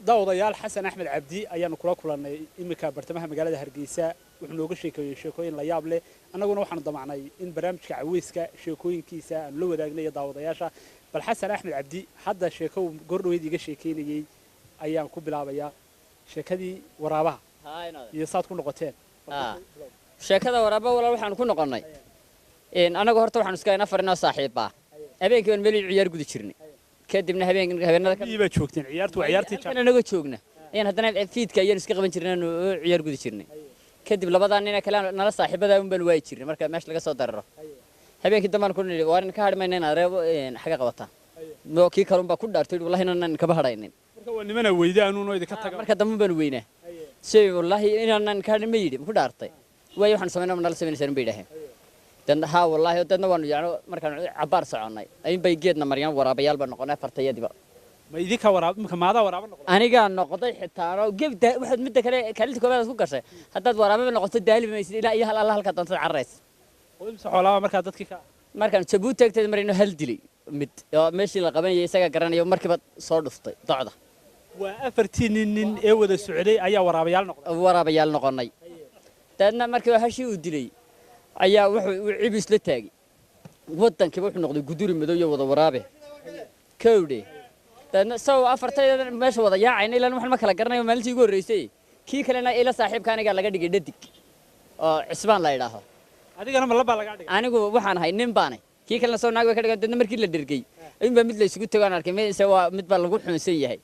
Daawadayaal, Xasan Axmed Cabdi ayaanu kula kulannay iminka bartamaha magaalada Hargeysa. Wuxuu nooga sheekeeyey sheekooyin la yaab leh. Annaguna waxaanu damacnay in barnaamijka caweyska sheekooyinkiisa aanu la wadaagnay iyo daawadayaasha. Bal Xasan Axmed Cabdi hadda sheeko uu goordhoweyd iga sheekeynayey ayaan ku bilaabayaa, sheekadii waraabaha iyo saad ku noqoteen. Sheekada waraaba, walaal, waxaanu ku noqonnay annagu horta waxaanu iska afar inoo saaxiibbaa. Habeenkii baan meel ciyaar gudi jirnay, kadibna habeen habeenada miyii baad joogteen? Ciyaartu waa ciyaartii halkan anagoo joogna ayaan haddana fiidka ayaan iska qaban jirnay, aanu ciyaar gudi jirnay. Kadib labadaa nina kale nala saaxiibada un baan waayi jirnay. Marka meesha laga soo dararo habeenkii dambaan ku nidhi, waar ka hadhi mayna inaad reebo xaga qabataa. Kii kalun baa ku dhaartay, wallahi inaanan kaba hadhaynin. Marka waa nimana weydaanuunoo idinka taga. Marka dambe baanu weynaa sey, wallaahi inaanan ka hadhin ma yidhi, ma ku dhaartay. Waayo, waxaan samaynaa nala samaynaysaa bay idhaaheen. Dadna haa, wallaahi. Dadna waanu yacno markaan cabbaar soconnay ayuun bay geedna mariyaan. Waraabayaal baan noqonay afartayadiba. Ma idinka waraab imika maadaa waraaba noqday? Anigaa noqday xitaa anoo gebda. Waxaad midda kale kaalinta koobaad ku gashay haddaad waraababa noqoto, daali maysid ilaa iyo hal alla halkaa doontada cararaysa. Oo imse xoolaaba markaa dadkii ka Markaan Jabuuti agteeda marayno hal dilay mid oo meeshii la qabanayay isagaa garanayo, markiiba soo dhuftay docda. Waa afartii nin ee wada socday ayaa waraabayaal noqday? Waraabayaal noqonnay. Dabeedna markii hashii uu dilay ayaa wuxuu cib isla taagay, waddankiiba wuxuu noqday guduri madow iyo wada waraabe kowdhe. Dabeedna isagoo afartayda meesha wada yaacayna, ilaan waxaan ma kala garanayo maalintii ugu horreysay, kii kalena ila saaxiibka anigaa laga dhigay dhadig oo Cisbaan la idhaaho. Adigana ma labaa lagaa dhigay? Anigu waxaan ahay nin baanay, kii kalena soo naag bay ka dhigan. Dadna markii la dhergey ayuun baa mid la isugu tago aan arkay mise waa mid baa lagu xunsan yahay.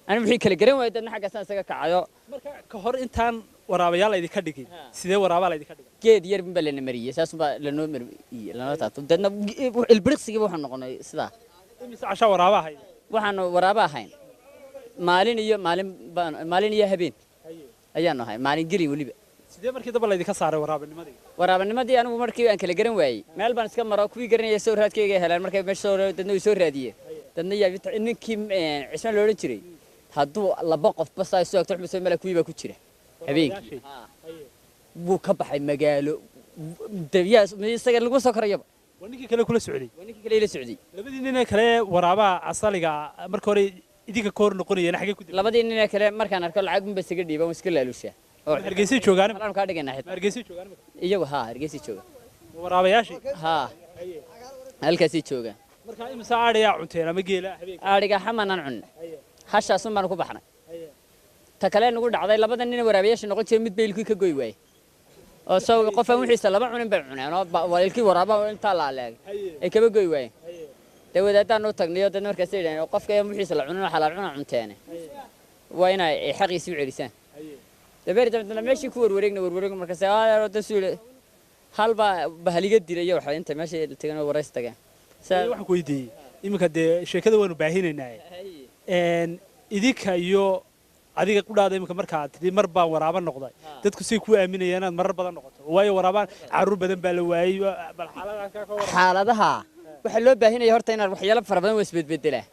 Anigu wixii kala garan waayay, dadna xaggaasaan isaga kacayo. Marka ka hor intaan waraabayaal laydinka dhigin, sidee waraabaa laydinka dhigay? Geed yar baa lana mariyey, saas baa lanoo mariyey, lanoo taabto. Dadna ilbiriqsigiiba waxaan noqonay sidaa. Imise cashaa waraaba ahayd? Waxaanu waraaba ahayn maalin iyo maalin baan, maalin iyo habeen ayaanu ahay, maalin gelin weliba. Sidee markii damba laydinka saaray waraabanimadii? Waraabanimadii anigu markii aan kala garan waayey meel baan iska maro. Kuwii garanaya soo raadkayga heleen markay meesha soo, dadna way soo raadiyeen. Dadna yaa ninkii Cismaan la odhan jiray hadduu laba qof bas ay soo agto wuxuu mala kuwii baa ku jira habeenkii wuu ka baxay magaalo dabiyaa isaga lagu soo korayaba. Waa ninkii kale kula socday? Waa ninkii kale ila socday. Labadii nin ee kale waraabaha asaliga marka hore idinka ka hor noqonayeen xagee ku dib? Labadii nin ee kale markaan arko lacag unba isaga dhiiba, waan iska laalushaa. Oo Hargeysay joogaan? Halaan kaa dhigaynaa xitaa. Hargeysay joogaan? Iyagu haa, Hargeysay jooga. Waraabayaashii? Haa, halkaasay joogaan. Marka imisa aadhayaa cunteen ama geela habeenka? Adhiga xamanaan cunna, hashaasun baanu ku baxnay. Ta kale nagu dhacday, labada nin waraabayaasha noqon jiray mid bay ilkii ka goy waayey oo soo qofaan wixiisa laba cunin bay cuneen oo waa ilkii waraaba intaa la aleegay ay kaba goy waayeen. Dee wadaadaan u tagnay oo dadna markaasay yidhahdeen, qofka ayaan wixiisa la cunin oo xalaal cuna cunteene, waa inay xaqiisii u celisaan. Dabeer dambe meeshii ku warwareegna warwareegna markaas da suu hal baa bahaliga dilay waxa inta meesha tageen oo warays tageen. Waxaan ku weydiiyey iminka, dee sheekada waanu baahinaynaa, idinka iyo adiga qudhaada iminka markaa tidhi mar baan waraaba noqday, dadku say ku aaminayaan inaad marar badan noqoto? Waayo waraabaan carruur badan baa la waayey. Bal xaaladaha ka waran. Xaaladaha waxaa loo baahinaya horta inaad waxyaalo fara badan waa isbedbedelaa.